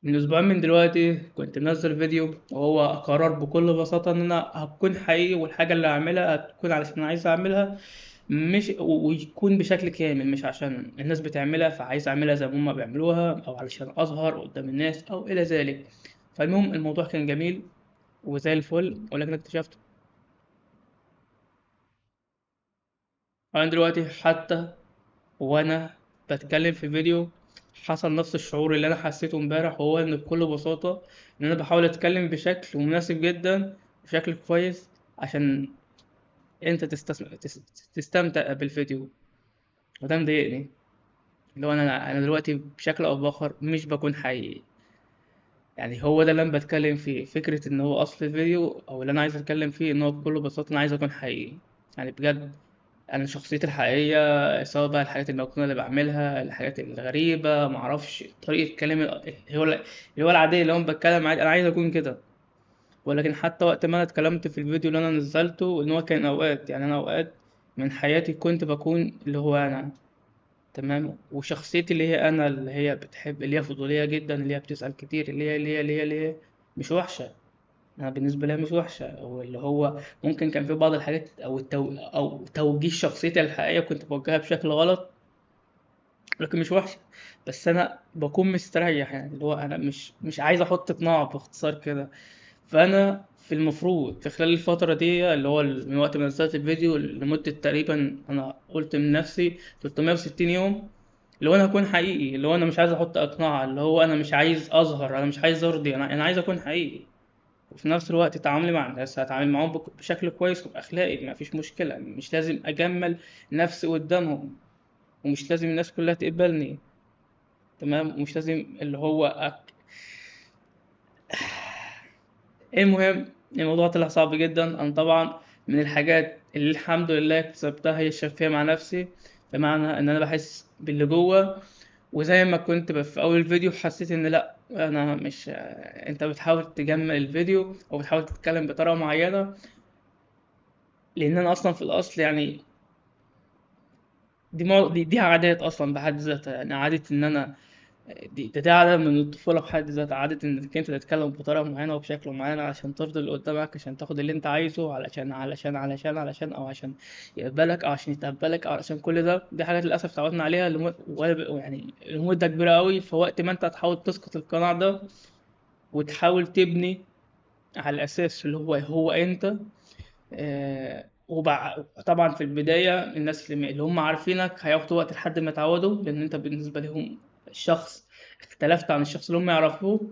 من اسبوعين من دلوقتي كنت منزل فيديو، وهو قرار بكل بساطة ان انا هكون حقيقي، والحاجة اللي هعملها هتكون علشان انا عايز اعملها، مش ويكون بشكل كامل، مش عشان الناس بتعملها فعايز اعملها زي ما هما بيعملوها، او علشان اظهر قدام الناس او الى ذلك. فالمهم الموضوع كان جميل وزي الفل، ولكن اكتشفت انا دلوقتي حتى وانا بتكلم في فيديو حصل نفس الشعور اللي انا حسيته امبارح، وهو ان بكل بساطة ان انا بحاول اتكلم بشكل مناسب جدا، بشكل كويس، عشان انت تستمتع بالفيديو. وده مضايقني، اللي هو انا دلوقتي بشكل او باخر مش بكون حقيقي. هو ده اللي انا بتكلم فيه، فكرة ان هو اصل الفيديو او اللي انا عايز اتكلم فيه ان هو بكل بساطة انا عايز اكون حقيقي. بجد انا شخصيتي الحقيقية، سواء بقى الحاجات المجنونة اللي بعملها، الحاجات الغريبة، معرفش طريقة كلامي اللي هو العادية اللي هو بتكلم عادي، انا عايز اكون كده. ولكن حتى وقت ما انا اتكلمت في الفيديو اللي انا نزلته، ان هو كان اوقات، يعني انا اوقات من حياتي كنت بكون اللي هو انا، تمام، وشخصيتي اللي هي انا، اللي هي بتحب، اللي هي فضولية جدا، اللي هي بتسأل كتير، اللي هي مش وحشة، انا بالنسبة لي مش وحشة، واللي هو ممكن كان في بعض الحاجات او توجيه شخصيتي الحقيقية كنت بوجهها بشكل غلط، لكن مش وحشة، بس انا بكون مستريح، اللي هو انا مش عايز احط قناع باختصار كده. فانا في المفروض في خلال الفترة دي اللي هو من وقت ما نزلت الفيديو لمدة تقريبا انا قلت من نفسي 360 يوم، اللي هو انا هكون حقيقي، اللي هو انا مش عايز احط اقناع، اللي هو انا مش عايز اظهر، انا مش عايز ارضي، انا عايز اكون حقيقي. وفي نفس الوقت تعاملي مع الناس هتعامل معاهم بشكل كويس وبأخلاقي، ما فيش مشكلة، مش لازم أجمل نفسي قدامهم، ومش لازم الناس كلها تقبلني، تمام، ومش لازم اللي هو أك... المهم الموضوع طلع صعب جدا. أنا طبعا من الحاجات اللي الحمد لله اكتسبتها هي الشفافية مع نفسي، بمعنى إن أنا بحس باللي جوه، وزي ما كنت في أول فيديو حسيت إن لأ، أنا مش، أنت بتحاول تجمل الفيديو أو بتحاول تتكلم بطريقة معينة، لأن أنا أصلا في الأصل دي عادات أصلا بحد ذاتها، يعني عادة إن أنا دي، ده، ده عادة من الطفولة بحد ذاتها، عادة إنك أنت تتكلم بطريقة معينة وبشكل معين عشان ترضي اللي قدامك، عشان تاخد اللي أنت عايزه، علشان، علشان، علشان، علشان، أو عشان يقبلك، أو عشان يتقبلك، أو عشان كل ده. دي حاجات للأسف تعودنا عليها لمدة كبيرة قوي. فوقت ما أنت هتحاول تسقط القناع ده وتحاول تبني على الأساس اللي هو أنت، طبعا في البداية الناس اللي هم عارفينك هياخدوا وقت لحد ما يتعودوا، لأن أنت بالنسبة لهم شخص اختلفت عن الشخص اللي هم يعرفوه.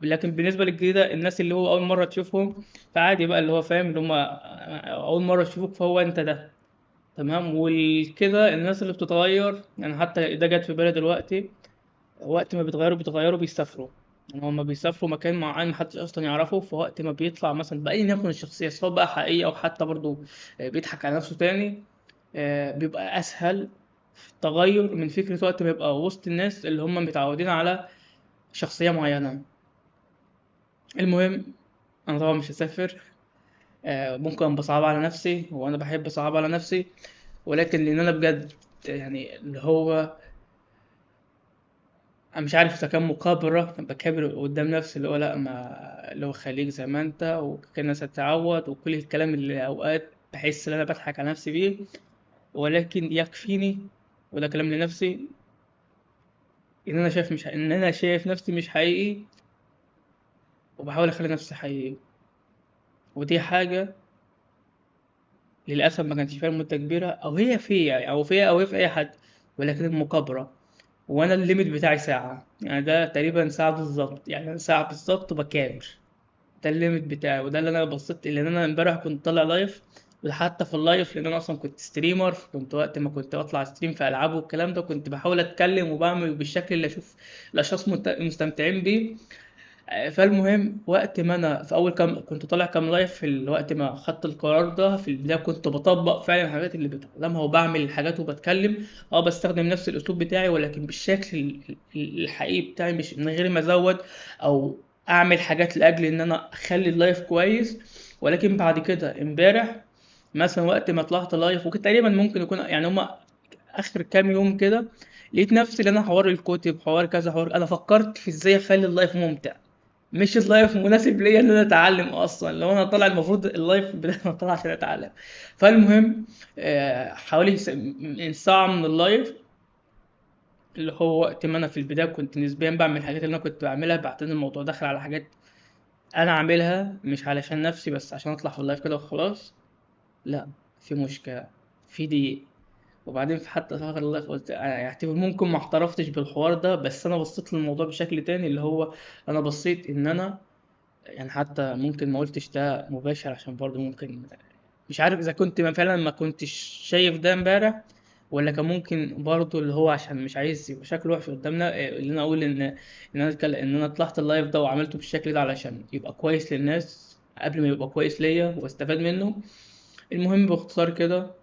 لكن بالنسبة للجديدة الناس اللي هو أول مرة تشوفهم فعادي بقى، اللي هو فاهم اللي هم أول مرة تشوفك فهو أنت ده، تمام. والكده الناس اللي بتتغير، حتى ده جت في بالي دلوقتي، وقت ما بيتغيروا بيسافروا، هما بيسافروا مكان معين محدش أصلاً يعرفه، فوقت ما بيطلع مثلاً بأي يكن الشخصية، سواء بقى حقيقية أو حتى برضو بيضحك على نفسه تاني، بيبقى أسهل في التغير من فكرة وقت ما يبقى وسط الناس اللي هم متعودين على شخصية معينة. المهم أنا طبعاً مش هسافر، ممكن بصعب على نفسي، وأنا بحب أصعب على نفسي، ولكن لأن أنا بجد اللي هو أنا مش عارف إذا كان مكابرة، بكابر قدام نفسي اللي هو لأ، ما اللي هو خليك زي ما أنت وكأن الناس هتتعود وكل الكلام اللي أوقات بحس إن أنا بضحك على نفسي بيه، ولكن يكفيني، وده كلام لنفسي، إن أنا شايف مش إن أنا شايف نفسي مش حقيقي، وبحاول أخلي نفسي حقيقي. ودي حاجة للأسف ما كانتش فيها لمدة كبيرة، أو هي فيا، أو فيا، أو هي في أي حد، ولكن المكابرة. وأنا الليميت بتاعي ساعة، ده تقريبا ساعة بالظبط، أنا ساعة بالظبط بكابر، ده الليميت بتاعي. وده اللي أنا بصيت، لأن أنا امبارح كنت طالع لايف، وحتى في اللايف لأن أنا أصلا كنت ستريمر، كنت وقت ما كنت بطلع ستريم في ألعاب والكلام ده كنت بحاول أتكلم وبعمل بالشكل اللي أشوف الأشخاص مستمتعين بيه. فالمهم وقت ما أنا في أول كام كنت طالع كام لايف في الوقت ما خدت القرار ده، في البداية كنت بطبق فعلا الحاجات اللي بتعلمها وبعمل الحاجات وبتكلم، بستخدم نفس الأسلوب بتاعي ولكن بالشكل الحقيقي بتاعي، مش من غير ما أزود أو أعمل حاجات لأجل إن أنا أخلي اللايف كويس. ولكن بعد كده امبارح مثلا وقت ما طلعت لايف، وكنت تقريبا ممكن يكون هما آخر كام يوم كده لقيت نفسي اللي انا حوار الكتب، حوار كذا، حوار، انا فكرت في ازاي اخلي ال live ممتع، مش ال live مناسب ليا ان انا اتعلم اصلا. لو انا طالع المفروض ال live انا طالع عشان اتعلم. فالمهم حوالي من ساعة من ال live، اللي هو وقت ما انا في البداية كنت نسبيا بعمل الحاجات اللي انا كنت بعملها، بعدين الموضوع دخل على حاجات انا عاملها مش علشان نفسي بس عشان اطلع في ال live كده وخلاص. لا في مشكلة في دي. وبعدين في حتى في اخر ال live قلت انا يعتبر ممكن ما اعترفتش بالحوار ده، بس انا بصيت للموضوع بشكل تاني، اللي هو انا بصيت ان انا يعني حتى ممكن ما قلتش ده مباشر عشان برضو ممكن مش عارف اذا كنت فعلا ما كنتش شايف ده امبارح، ولا كان ممكن برضو اللي هو عشان مش عايز يبقى شكله وحش قدامنا، اللي انا اقول ان انا اتكلم ان انا طلعت ال live ده وعملته بالشكل ده علشان يبقى كويس للناس قبل ما يبقى كويس ليا واستفاد منه. المهم باختصار كده،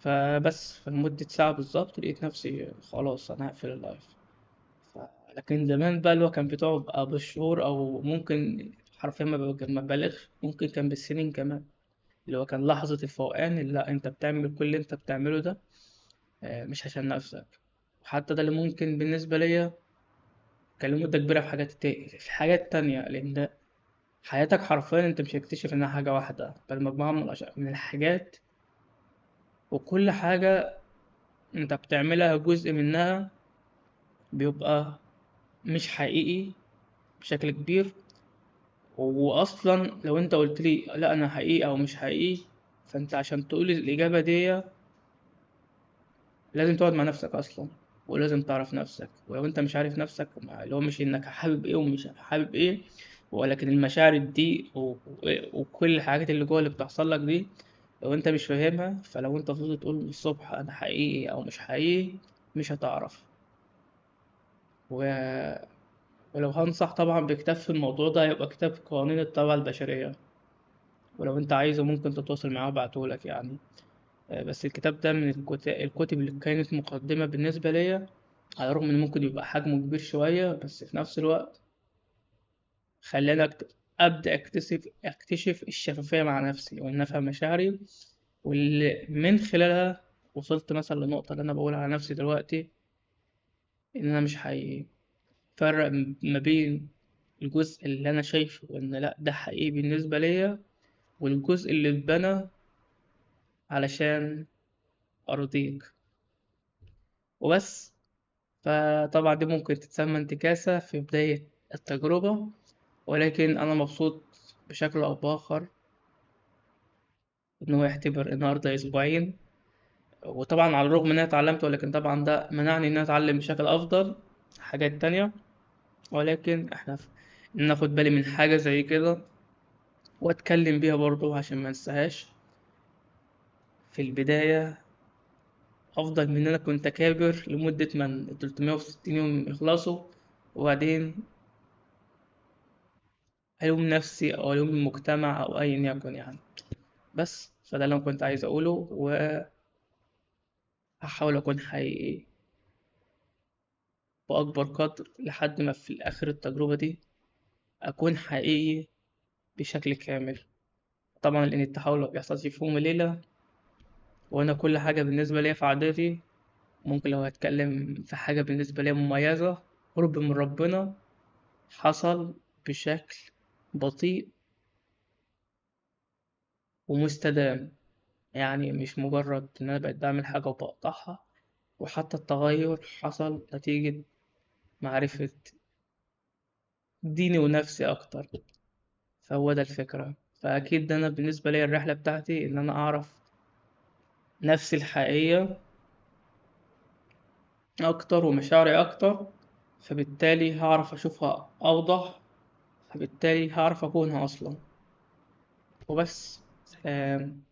فبس في لمدة ساعة بالظبط لقيت نفسي خلاص أنا هقفل ال live. لكن زمان بقى اللي هو كان بتقعد بقى بالشهور، أو ممكن حرفيا ما ببالغش ممكن كان بالسنين كمان، اللي هو كان لحظة الفوقان اللي لا أنت بتعمل كل اللي أنت بتعمله ده مش عشان نفسك. وحتى ده اللي ممكن بالنسبة ليا كان لمدة كبيرة في حاجات في حاجات تانية، لأن حياتك حرفيا أنت مش هتكتشف إنها حاجة واحدة، بل مجموعة من الحاجات، وكل حاجة أنت بتعملها جزء منها بيبقى مش حقيقي بشكل كبير. وأصلا لو أنت قلت لي لا أنا حقيقي أو مش حقيقي، فأنت عشان تقول الإجابة دي لازم تقعد مع نفسك أصلا، ولازم تعرف نفسك. ولو أنت مش عارف نفسك، اللي هو مش إنك حابب إيه ومش حابب إيه، ولكن المشاعر دي وكل الحاجات اللي جوه اللي بتحصل لك دي لو أنت مش فاهمها، فلو أنت فضلت تقول الصبح أنا حقيقي أو مش حقيقي مش هتعرف. ولو هنصح طبعا بكتاب في الموضوع ده يبقى كتاب قوانين الطبيعة البشرية، ولو أنت عايزه ممكن تتواصل معاه وابعتهولك. بس الكتاب ده من الكتب اللي كانت مقدمة بالنسبة ليا، على الرغم إن ممكن يبقى حجمه كبير شوية، بس في نفس الوقت خلاني أبدأ أكتشف الشفافية مع نفسي، وإن أفهم مشاعري، واللي من خلالها وصلت مثلا لنقطة اللي أنا بقولها على نفسي دلوقتي إن أنا مش حقيقي. فرق ما بين الجزء اللي أنا شايفه إن لأ ده حقيقي بالنسبة ليا، والجزء اللي اتبنى علشان أرضيك وبس. فطبعا دي ممكن تتسمى انتكاسة في بداية التجربة، ولكن أنا مبسوط بشكل أو بآخر إن هو يعتبر النهاردة أسبوعين. وطبعا على الرغم إن أنا اتعلمت، ولكن طبعا ده منعني إن أنا أتعلم بشكل أفضل حاجات تانية، ولكن إحنا ناخد بالي من حاجة زي كده وأتكلم بيها برضو عشان ما انساهاش. في البداية أفضل من إن أنا كنت أكابر لمدة من 360 يوم يخلصوا، وبعدين ألوم نفسي أو ألوم المجتمع أو أيا يكن. بس فده اللي أنا كنت عايز أقوله، وهحاول أكون حقيقي بأكبر قدر لحد ما في الآخر التجربة دي أكون حقيقي بشكل كامل. طبعا لأن التحول ما بيحصلش في يوم وليلة، وأنا كل حاجة بالنسبة ليا في عادتي ممكن لو هتكلم في حاجة بالنسبة ليا مميزة قرب من ربنا حصل بشكل بطيء ومستدام، مش مجرد إن أنا بقيت بعمل حاجة وبقطعها، وحتى التغير حصل نتيجة معرفة ديني ونفسي أكتر. فهو ده الفكرة. فأكيد أنا بالنسبة لي الرحلة بتاعتي إن أنا أعرف نفسي الحقيقية أكتر ومشاعري أكتر، فبالتالي هعرف أشوفها أوضح، فبالتالي هعرف أكونها أصلا. وبس. سلام.